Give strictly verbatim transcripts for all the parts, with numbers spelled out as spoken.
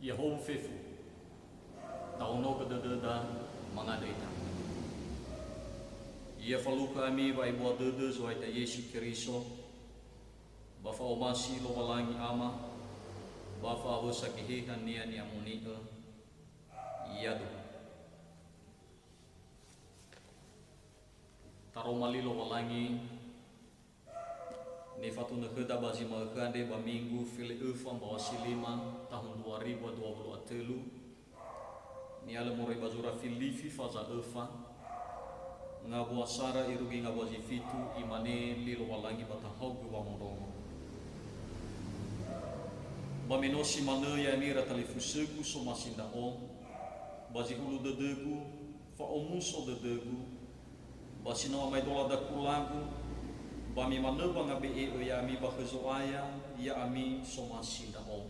Ia hou fefu, tahonogö dödöda mangandrö ita. Ia falukha ami wa'ebua dödö Zo'aya ita Yesu Keriso, ba fa'omasi Lowalangi Ama, ba fa'awösa Geheha-Nia ni'amoni'ö. Iadu. Taroma li Lowalangi, nifatunö khöda ba zi ma'ökhö andre ba Minggu fili öfa mbaw̃a si lima tahun dua ribu dua puluh a tölu, ni'alö moroi ba zura Filifi faza öfa, ngawua sara irugi ngawua zi fitu, imane li Lowalangi ba tahaogö wamondrongo. Ba me no si manö ya'ami ira talifusögu somasi ndra'o, ba zi hulö dödögu, fa'omuso dödögu, ba si no amaedola dakulagu, ba me manö wangabe'e'ö ya'ami ba khö Zo'aya, ya'ami somasi ndra'o.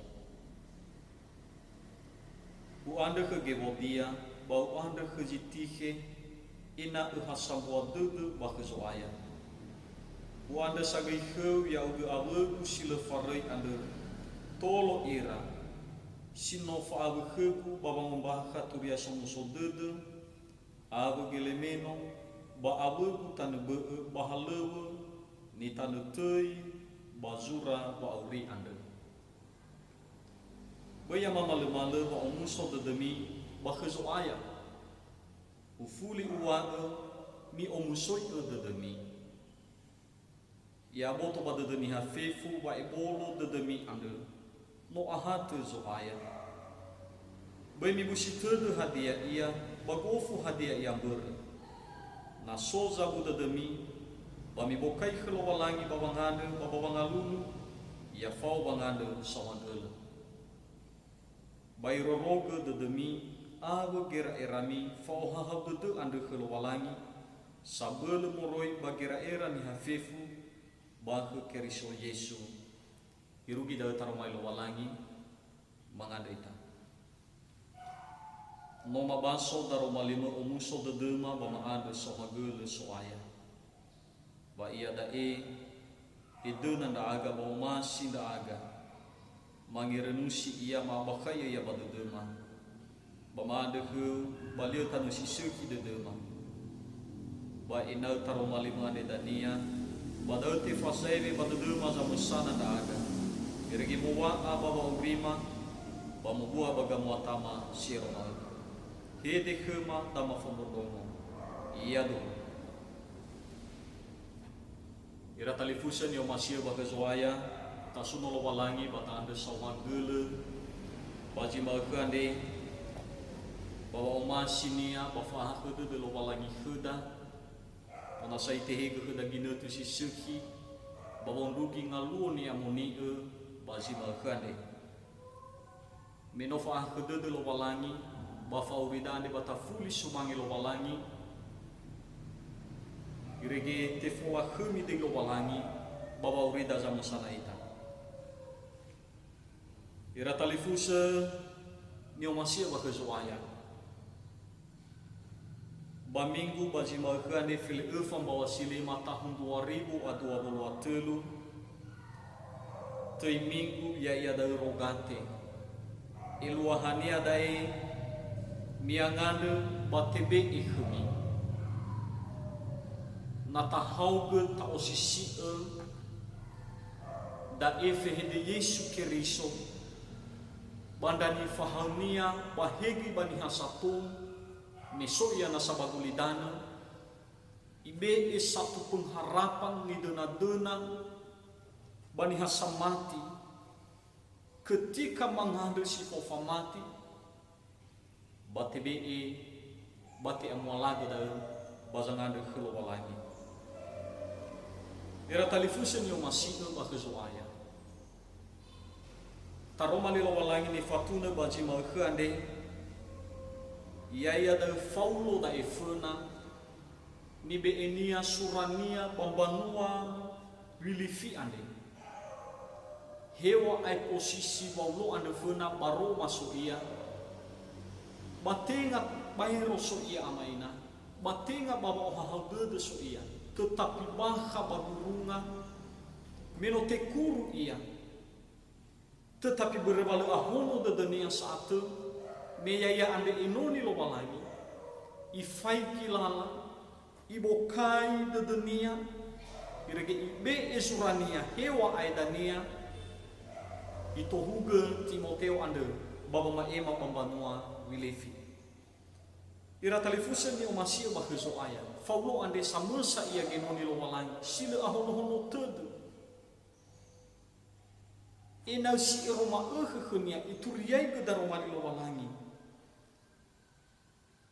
U'andrö khö Gewodia, ba u'andrö khö Zitikhe, ena'ö ha sambua dödö ba khö Zo'aya. U'andrö sagöi khöu ya'ugö awögu si lö faröi andrö, tolo ira, si no fa'awö khögu ba wangombakha Turia Somuso Dödö, awö Gelemeno, ba awögu tanö bö'ö ba halöŵö nitanö töi ba zura wa'auri andrö. Böi ya mamalömalö wa'omuso dödömi ba khö Zo'aya. Ufuli uŵa'ö, mi'omusoi'ö dödömi. Ya aboto ba dödö niha fefu wa'ebolo dödömi andrö, no ahatö Zo'aya. Böi mibusi tödö hadia ia, ba gofu hadia ia mbörö. Na so zawu dödömi, ba mibokai khö Lowalangi ba wangandrö ba ba wangalulu, ya fao wangandrö saohagölö. Ba irorogö dödömi awö gera'erami fa'ohahau dödö andrö khö Lowalangi, sabölö moroi ba gera'era niha fefu ba khö Keriso Yesu. Irugi da'ö taroma li Lowalangi, mangandrö ita. No mabaso daroma li-Mö omuso dödöma ba ma'andrö saohagölö So'aya. Ba iada'e, edöna ndra'aga ba omasi ndra'aga, mangerönusi ia ma'abakhaia ia ba dödöma. Ba ma'andrö khöu, ba li'ö tanö si sökhi dödöma. Ba ena'ö taroma li-Mö andre dania, ba da'ö tefazaewe ba dödöma zamösana ndra'aga, irege mowa'a ba wa'aurima, ba mobua ba gamuatama si ero ma'ökhö. Hede khöma dama fondrondrongo. Iadu. Ira talifusö ni'omasi'ö ba khö Zo'aya, tasuno Lowalangi ba ta'andrö saohagölö ba zi ma'ökhö andre, ba wa'omasi-Nia ba fa'ahakhö dödö Lowalangi khöda, onasa Itehegö khöda ginötö si sökhi, ba wondrugi ngaluo ni'amoni'ö ba zi ma'ökhö andre. Me no fa'ahakhö dödö Lowalangi, ba fa'aurida andre ba tafuli sumange Lowalangi, irege tefolakhömi döi Lowalangi, ba wa'aurida zamösana ita. Ira talifusö ni'omasi'ö ba khö Zo'aya. Ba Minggu ba zi ma'ökhö andre fili öfa mbaw̃a si lima tahun dua ribu a dua puluh a tölu, töi Minggu ya'ia da'ö Rogate. Eluahania da'e, mi'angandrö ba tebe'e khömi. Na tahaogö ta'osisi'ö da'e fehede Yesu Keriso, ba ndra nifahaö-Nia ba hegöi ba niha sato, me so ia nasa ba gulidanö, ibe'e satu pengharapan nidöna-döna ba niha samati, ketika mangandrö si fao famati, ba tebe'e, ba te'amualagö da'ö ba zangandrö khö Lowalangi. Ira talifusö ni'omasi'ö ba khö Zo'aya. Taroma li Lowalangi nifatunö ba zi ma'ökhö andre, ya'ia da'ö Faulo da'e föna, nibe'enia surania ba mbanua Wilifi andre. Heŵa'ae posisi Waulo andrö föna ba Roma so ia, ba tenga baero so ia ama ina, ba tenga ba wa'ohahau dödö so ia, tetapi bakha ba gurunga, me no tekuru ia, Tetapi börö wa lö ahono dödönia sa'atö, me ya'ia andre enoni Lowalangi, ifaigi lala, ibokai dödönia, irege ibe'e zurania heŵa'ae dania, itohugö Timoteo andrö ba wama'ema ba mbanua Wilifi. Ira talifusö ni'omasi'ö ba khö Zo'aya, Faulo andre samösa ia genoni Lowalangi, si lö ahonohono tödö. Ena'ö si ero ma'ökhö khönia ituriaigö daroma li Lowalangi.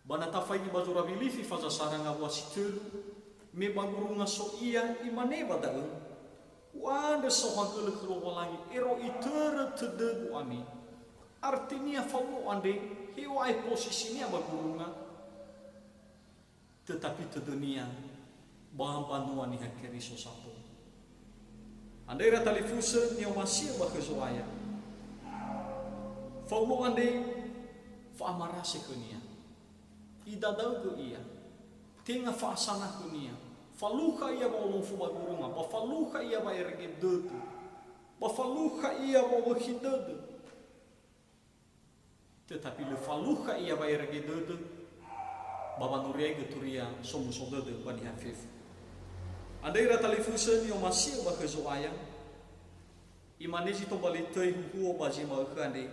Ba na tafaigi ba zura Wilifi faza sara ngawua si tölu, me ba gurunga so ia, imane ba da'ö, "U'andrö saohagölö khö Lowalangi, ero itörö tödögu ami." Artinia Faulo andre, heŵa'ae posisinia ba gurunga, tetapi tödönia ba mbanua Niha Keriso sato. Andrö ira talifusö ni'omasi'ö ba khö Zo'aya. Faulo andre fa'amarase khönia. Idadaugö ia. Tenga fa'asana khönia. Falukha ia wa'olofu ba gurunga, ba falukha ia wa'erege dödö. Ba falukha ia wa'owökhi dödö. Tetapi lö falukha ia wa'erege dödö, ba wanuriaigö turia somuso dödö ba niha fefu. Andrö ira talifusö ni'omasi'ö ba khö Zo'aya, imane zi tobali töi huhuo ba zi ma'ökhö andre,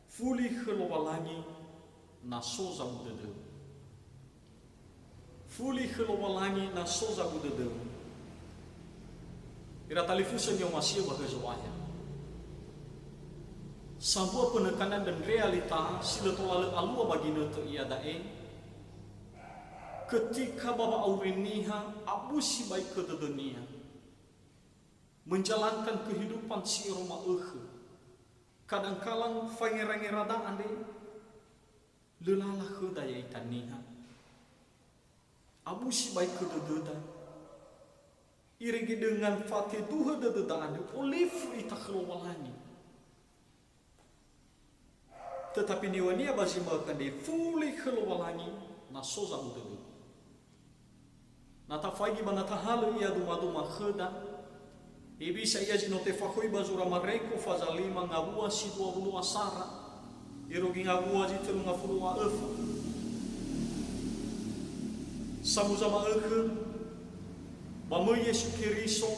"Fuli khö Lowalangi na so zabu dödöu." Fuli khö Lowalangi na so zabu dödöu. Ira talifusö ni'omasi'ö ba khö Zo'aya. Sambua pönökana dan realita si lö tola lö alua ba ginötö iada'e, ketika ba wa'auri niha abu sibai khö dödönia, menjalankan kehidupan si ero ma'ökhö. Kadangkala fangerangerada andre, lö lala khöda ya'ita niha. Abu sibai khö dödöda. Irege dengan fateduhö dödöda andrö, olefö ita khö Lowalangi. Tetapi niŵa'önia ba zi ma'ökhö andre, "Fuli khö Lowalangi na so zabu dödöu." Na tafaigi ba na tahalö ia dumaduma khöda, hewisa ia zi no tefakhoi ba zura Mareko faza lima ngawua si dua wulu a sara, irugi ngawua zi tölu ngafulu a öfa. Samuza ma'ökhö, ba möi Yesu Keriso,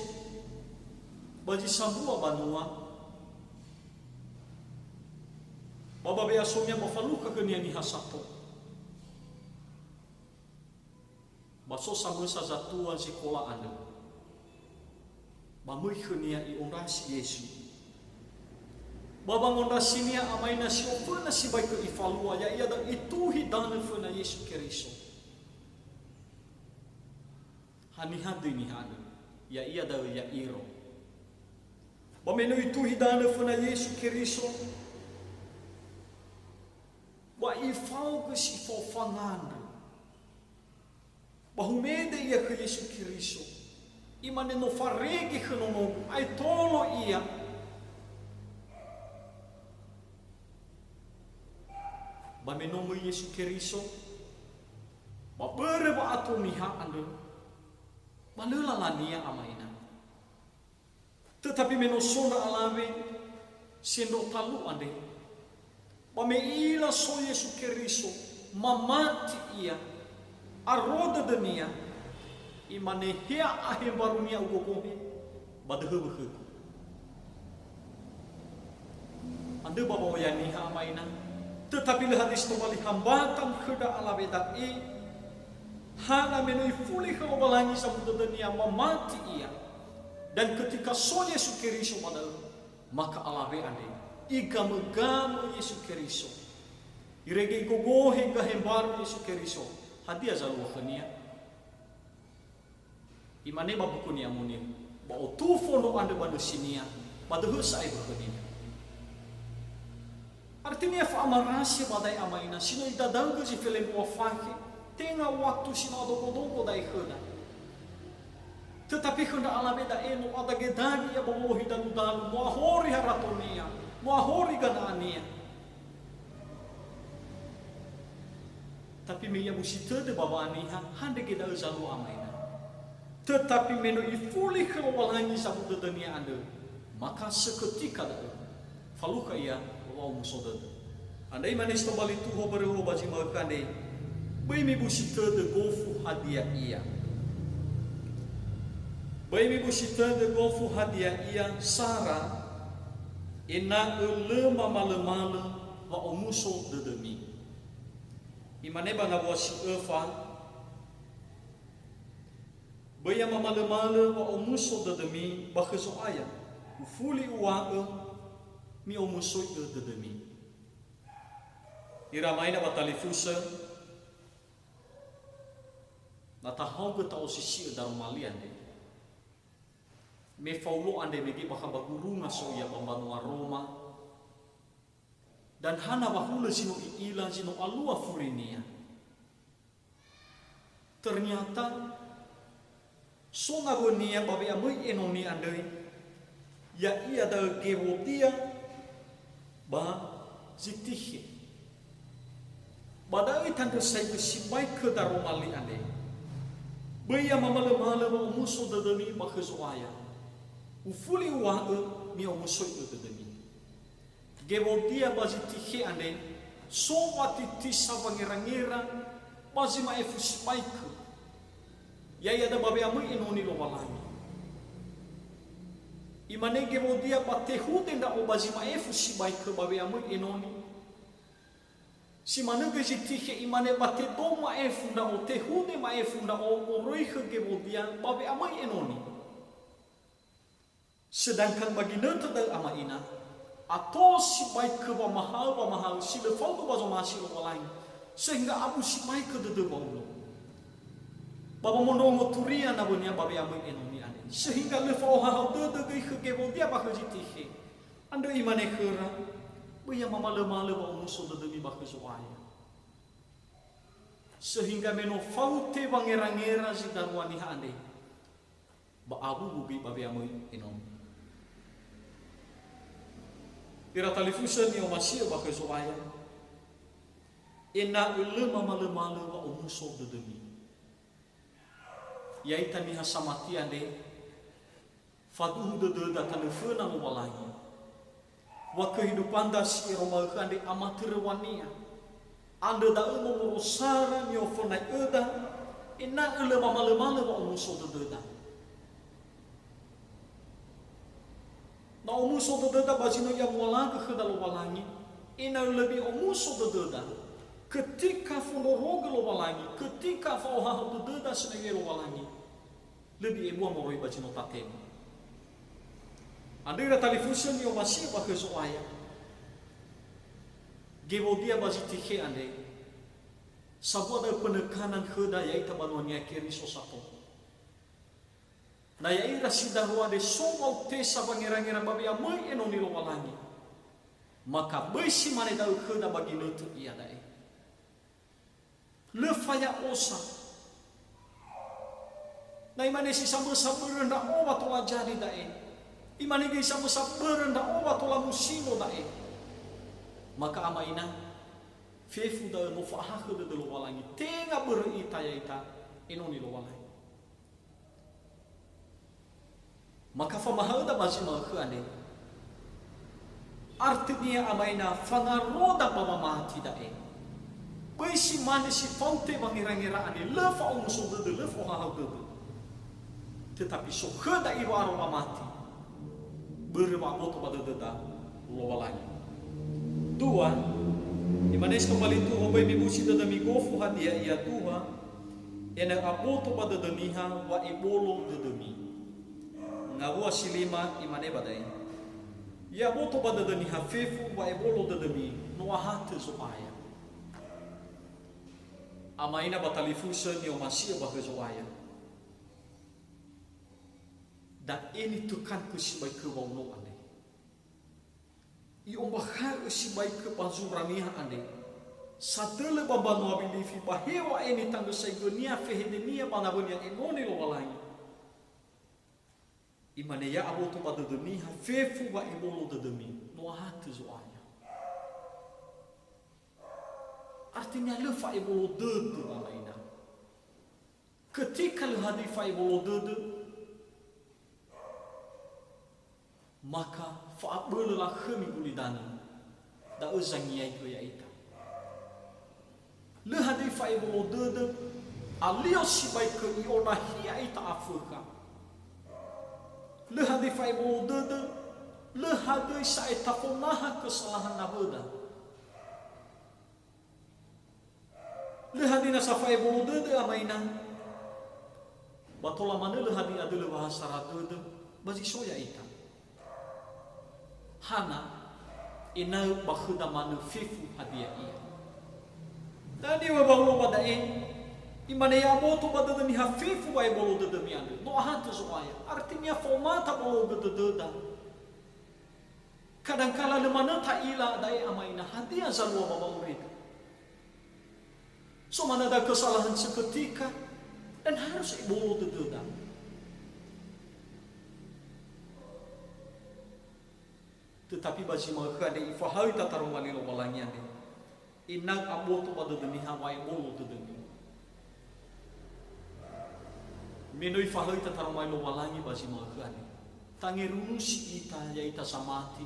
ba zi sambua banua, ba ba we'asonia ba falukha khönia niha sato. Ba so samösa zatua zekola andrö. Ba möi khönia i'ondrasi Yesu. Ba wangondrasinia amaina si oföna sibai khö ifalua, ya'ia da'ö ituhi danö föna Yesu Keriso. Haniha döi niha andrö? Ya'ia da'ö Yairo. Ba me no ituhi danö föna Yesu Keriso, ba ifaogö si fao fangandrö. Ba humede ia khö Yesu Keriso. Imane, "No farege khö nonogu, aetolo ia." Ba me no möi Yesu Keriso, ba börö wa'ato niha andrö, ba lö lalania amaina. Tetapi me no so ndra alawe sendro talu andre, ba me i'ila so Yesu Keriso, mamati ia, aro dödönia, imane, "He ahe mbarunia ugogohe, ba döhö wökhögu." Andrö ba wa'oya niha amaina. Tetapi lö hadia si tobali hambatan khö ndra alawe da'e, hana me no ifuli khö Lowalangi zabu dödönia, mamati ia. Dan ketika so Yesu Keriso ba da'ö, maka alawe andre, igamögamö Yesu Keriso. Irege igogohe gahe mbaru Yesu Keriso. Hadia zalua khönia? Imane ba Buku Ni'amoni'ö, "Ba otu fondro andrö ba nösinia, ba döhö sa'ae wökhönia." Artinia fa'amarasi ba da'e amaina, si no idadaugö zi felendrua fakhe, tenga waktu si no adogo-dogo da'e khöda. Tetapi khö ndra alawe da'e no adage-dage ia ba wolohi dalu-dalu, no ahori haratonia, no ahori gana'ania. Tapi me iabusi tödö ba wa'aniha, handrege da'ö zalua amaina. Tetapi me no ifuli khö Lowalangi zabu dödönia andrö, maka seketika da'ö. Falukha ia wa'omuso dödö. Andrö imane si tobali tuho börö huo ba zi ma'ökhö andre, böi mibusi tödö gofu hadia ia. Böi mibusi tödö gofu hadia ia sara, ena'ö lö mamalömalö wa'omuso dödömi. Imane ba ngawua si öfa, Böi ya mamalömalö wa'omuso dödömi ba khö Zo'aya. Ufuli uŵa'ö, mi'omusoi'ö dödömi. Ira ama ina ba talifusö, na tahaogö ta'osisi'ö daroma li andre. Me Faulo andre mege bakha ba gurunga so ia ba mbanua Roma, dan hana wa hulö zi no i'ila zi no alua furinia. Ternyata, so nawönia ba we'amöi enoni andrö, ya'ia da'ö Gewodia ba Zitikhe. Ba da'ö itandrösaigö sibai khö daroma li andre. Böi ya mamalömalö wa'omuso dödömi ba khö Zo'aya. Ufuli uŵa'ö, mi'omusoi'ö dödömi. Gewodia ba Zitikhe andre, so watitisa wangerangera ba zi ma'efu sibai khö. Ya'ia da'ö ba we'amöi enoni Lowalangi. Imane Gewodia, ba tehude ndra'o ba zi ma'efu sibai khö ba we'amöi enoni. Si manö göi Zitikhe, imane ba tedou ma'efu ndra'o, tehude ma'efu ndra'o moroi khö Gewodia ba we'amöi enoni. Sedangkan ba ginötö da'ö ama ina, ato sibai khö wamahaö-wamahaö si lö faudu ba zomasi Lowalangi, sehingga abu sibai khö dödö Waulo. Ba wamondrongo turia nawönia ba we'amöi enoni andre. Sehingga lö fa'ohahau dödö göi khö Gewodia ba khö Zitikhe. Andrö imane khöra, böi ya mamalömalö wa'omuso dödömi ba khö Zo'aya. Sehingga me no faute wangerangera zi darua niha andre, ba awuwu göi ba we'amöi enoni. Ira talifusö ni'omasi'ö ba khö Zo'aya, ena'ö lö mamalömalö wa'omuso dödömi. Ya'ita niha samati andre, faduhu dödöda tanö föna Lowalangi. Wa khöhidupanda si ero ma'ökhö andre amatöröŵania. Andrö da'ö momoro sara ni'ofönai'öda, ena'ö lö mamalömalö wa'omuso dödöda. Na omuso dödöda ba zi no i'amualagö khöda Lowalangi, ena'ö lö mi'omuso dödöda. Ketika fondrorogö Lowalangi, ketika fa'ohahau dödöda si no i'ila Lowalangi, lö mi'ebua moroi ba zi no tatema. Andrö ira talifusö ni'omasi'ö ba khö Zo'aya. Gewodia ba Zitikhe andre, sambua da'ö penekanan khöda ya'ita banua-Nia Keriso sato. Na ya'ira si darua andre so wautesa wangerangera ba we'amöi enoni Lowalangi, maka böi si mane da'ö khöda ba ginötö iada'e. Lö faya'osa. Na imane si samösa börö ndra'o wa tola jadi da'e. Imane göi samösa börö ndra'o wa tola musino da'e. Maka ama ina, fefu da'ö no fa'ahakhö dödö Lowalangi, tenga börö ita ya'ita enoni Lowalangi. Maka famahaöda ba zi ma'ökhö andre. Artinia ama ina fangaroda ba mamati da'e. Böi si mane si faute wangerangera andre, lö fa'omuso dödö, lö fa'ohahau dödö. Tetapi so khöda iŵa'aro mamati. Börö wa'aboto ba dödöda Lowalangi. Dua, imane si tobali tuho, böi mibusi dödömi gofu hadia ia tuha, ena'ö aboto ba dödö niha wa'ebolo dödömi. Ngawua si lima imane ba da'e, ya aboto ba dödö niha fefu wa'ebolo dödömi, no ahatö Zo'aya. Ama ina ba talifusö ni'omasi'ö ba khö Zo'aya. Da'e nitökankö sibai khö Waulo andre. I'ombakha'ö sibai khö ba zura niha andre, sadölö ba mbanua Wilifi ba heŵa'ae nitandrösaigönia fehedenia ba nawönia enoni Lowalangi. Imane, ya aboto ba dödö niha fefu wa'ebolo dödömi, no ahatö Zo'aya. Artinya lö fa'ebolo dödö ama ina. Ketika lö hadia fa'ebolo dödö, Maka fa'abölö lakhömi gulidanö, da'ö zangiaigö ya'ita. Lö hadia fa'ebolo dödö, alio sibai kö i'onahia ita afökha. Lö hadia fa'ebolo dödö, lö hadia sa'ae tafonaha kesalahan nawöda. Lö hadia nasa fa'ebolo dödö ama ina, ba tola manö lö hadia adölö wahasara dödö, ba zi so ya'ita. Hana, ena'ö ba khöda manö fefu hadia ia. Da'e niŵa'ö Waulo ba da'e, imane, "Ya'aboto ba dödö niha fefu wa'ebolo dödömi andrö, no ahatö Zo'aya." Artinia faoma tabologö dödöda. Kadangkala lö manö ta'ila da'e ama ina, hadia zalua ba wa'aurida. So manö da kesalahan seketika, dan harus ebolo dödöda. Tetapi ba zi ma'ökhö andre ifahaö ita taroma li Lowalangi andre, ena'ö aboto ba dödö niha wa'ebolo dödömi. Me no ifahaö ita taroma li Lowalangi ba zi ma'ökhö andre, tangerunusi ita ya'ita samati.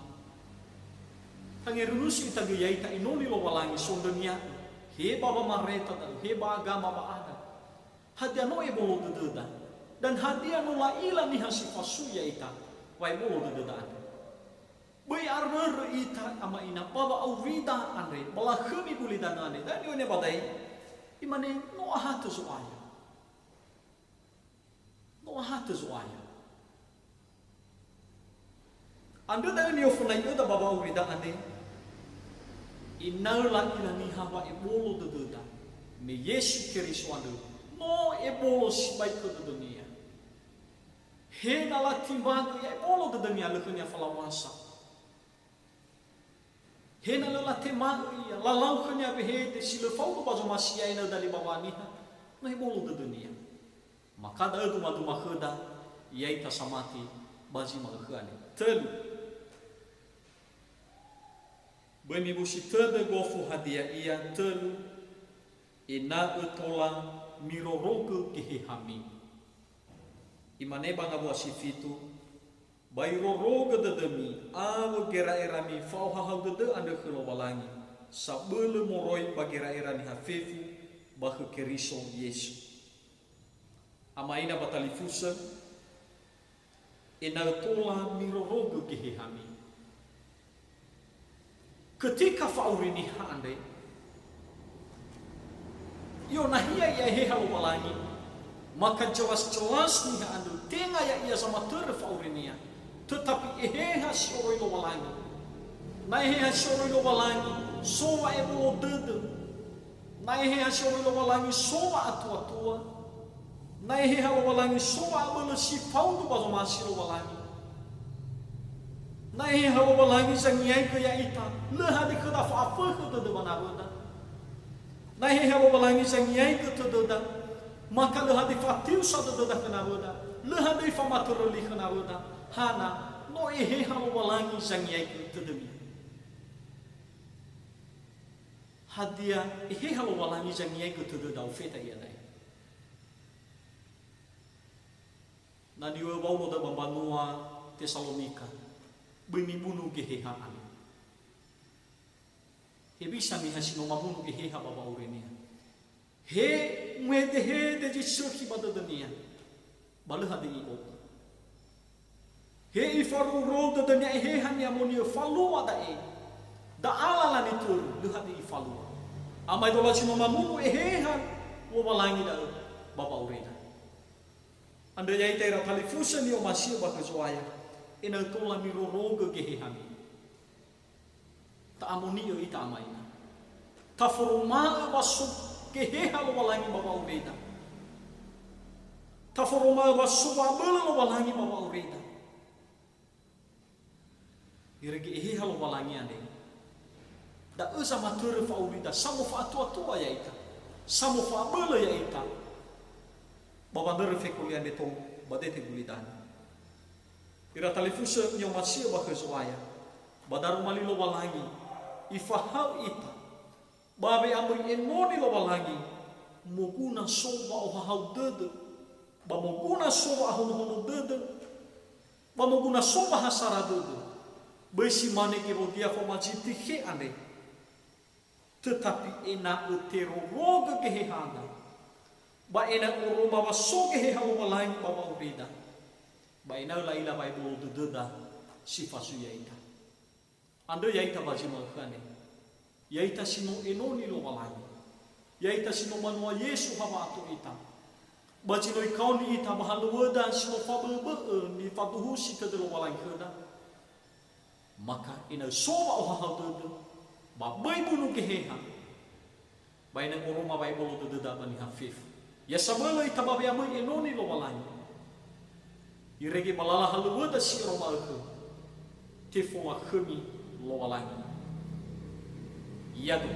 Tangerunusi ita göi ya'ita enoni Lowalangi sondrönia'ö, he ba wamareta da'ö, he ba agama ba adat. Hadia no ebolo dödöda? Dan hadia no la'ila niha si fasui ya'ita wa'ebolo dödöda andre? Böi arörö ita ama ina ba wa'aurida andre, ba lakhömi gulidanö andre. Da'e niŵa'ö ba da'e, imane, "No ahatö Zo'aya." No ahatö Zo'aya. Andrö da'ö ni'oföna'i'öda ba wa'aurida andre, ena'ö la'ila niha wa'ebolo dödöda, me Yesu Keriso andrö no ebolo sibai khö dödönia. He na latimbagö ya'ebolo dödönia, lö khönia falawasa. He na lö latema'ö ia, lalau khönia wehede si lö faudu ba zomasi ia ena'ö dali ba wa'aniha, no ebolo dödönia. Maka da'ö dumaduma khöda, ya'ita samati ba zi ma'ökhö andre. Tölu. Böi mibusi tödö gofu hadia ia. Tölu, ena'ö tola mirorogö gehehami. Imane ba ngawua si fitu, "Ba irorogö dödömi awö gera'erami fa'ohahau dödö andrö khö Lowalangi, sabölö moroi ba gera'era niha fefu ba khö Keriso Yesu." Ama ina ba talifusö, ena'ö tola mirorogö gehehami. Ketika fa'auri niha andre, i'onahia ia Eheha Lowalangi, maka jelas-jelas niha andrö tenga ya'ia zamatörö fa'aurinia, tetapi Eheha si oroi Lowalangi. Na Eheha si oroi Lowalangi, so wa'ebolo dödö. Na Eheha si oroi Lowalangi, so wa'atuatua. Na Eheha Lowalangi, so wa'abölö si faudu ba zomasi Lowalangi. Na Eheha Lowalangi zangiaigö ya'ita, lö hadia khöda fa'afökhö dödö ba nawöda. Na Eheha Lowalangi zangiaigö tödöda, maka lö hadia fatiusa dödöda khö nawöda, lö hadia famatörö li khö nawöda. Hana, no Eheha Lowalangi zangiaigö tödömi. Hadia Eheha Lowalangi zangiaigö tödöda ofeta iada'e? Na niŵa'ö Waulo da'ö ba mbanua Tesalonika, "Böi mibunu geheha andrö." Hewisa niha si no mamunu Eheha ba wa'aurinia? He muhedehede zi sökhi ba dödönia, ba lö hadia i'o'ö. He ifarou-rou dödönia Eheha ni'amoni'ö falua da'e, da'a lala nitörö, lö hadia ifalua. Amaedola si no mamunu Eheha Lowalangi da'ö ba wa'aurida. Andrö ya'ita ira talifusö ni'omasi'ö ba khö Zo'aya, ena'ö tola mirorogö gehehami. Ta'amoni'ö ita ama ina. Taforoma'ö wa so Geheha Lowalangi ba wa'aurida. Taforoma'ö wa so wa'abölö Lowalangi ba wa'aurida. Irege Eheha Lowalangi andre, da'ö zamatörö fa'aurida, samofa'atuatua ya'ita, samofa'abölö ya'ita, ba wanörö fekoli andre tou ba dete gulidanö. Ira talifusö ni'omasi'ö ba khö Zo'aya, ba daroma li Lowalangi, ifahaö ita, ba we'amöi enoni Lowalangi, moguna so wa'ohahau dödö, ba moguna so wa'ahonohono dödö, Ba moguna so ba ha sara dödö, böi si mane Gerodia fomaziti khe andre. Tetapi ena'ö terorogö Gehehada, ba ena'ö oroma wa so Geheha Lowalangi ba wa'aurida, ba ena'ö la'ila wa'ebolo dödöda si fasui ya'ita. Andrö ya'ita ba zi ma'ökhö andre. Ya'ita si no enoni Lowalangi. Ya'ita si no banua Yesu ha wa'ato'ita. Ba zi no ikaoni ita ba halöŵöda si no fabö'öbö'ö nifaduhusi tödö Lowalangi khöda. Maka ena'ö so wa'ohahau dödö, ba böi bunu Geheha, ba ena'ö oroma wa'ebolo dödöda ba niha fefu. Ya sabölö ita ba we'amöi enoni Lowalangi. Irege ba lala halöŵöda si ero ma'ökhö, tefoma khömi Lowalangi. Ya'aga.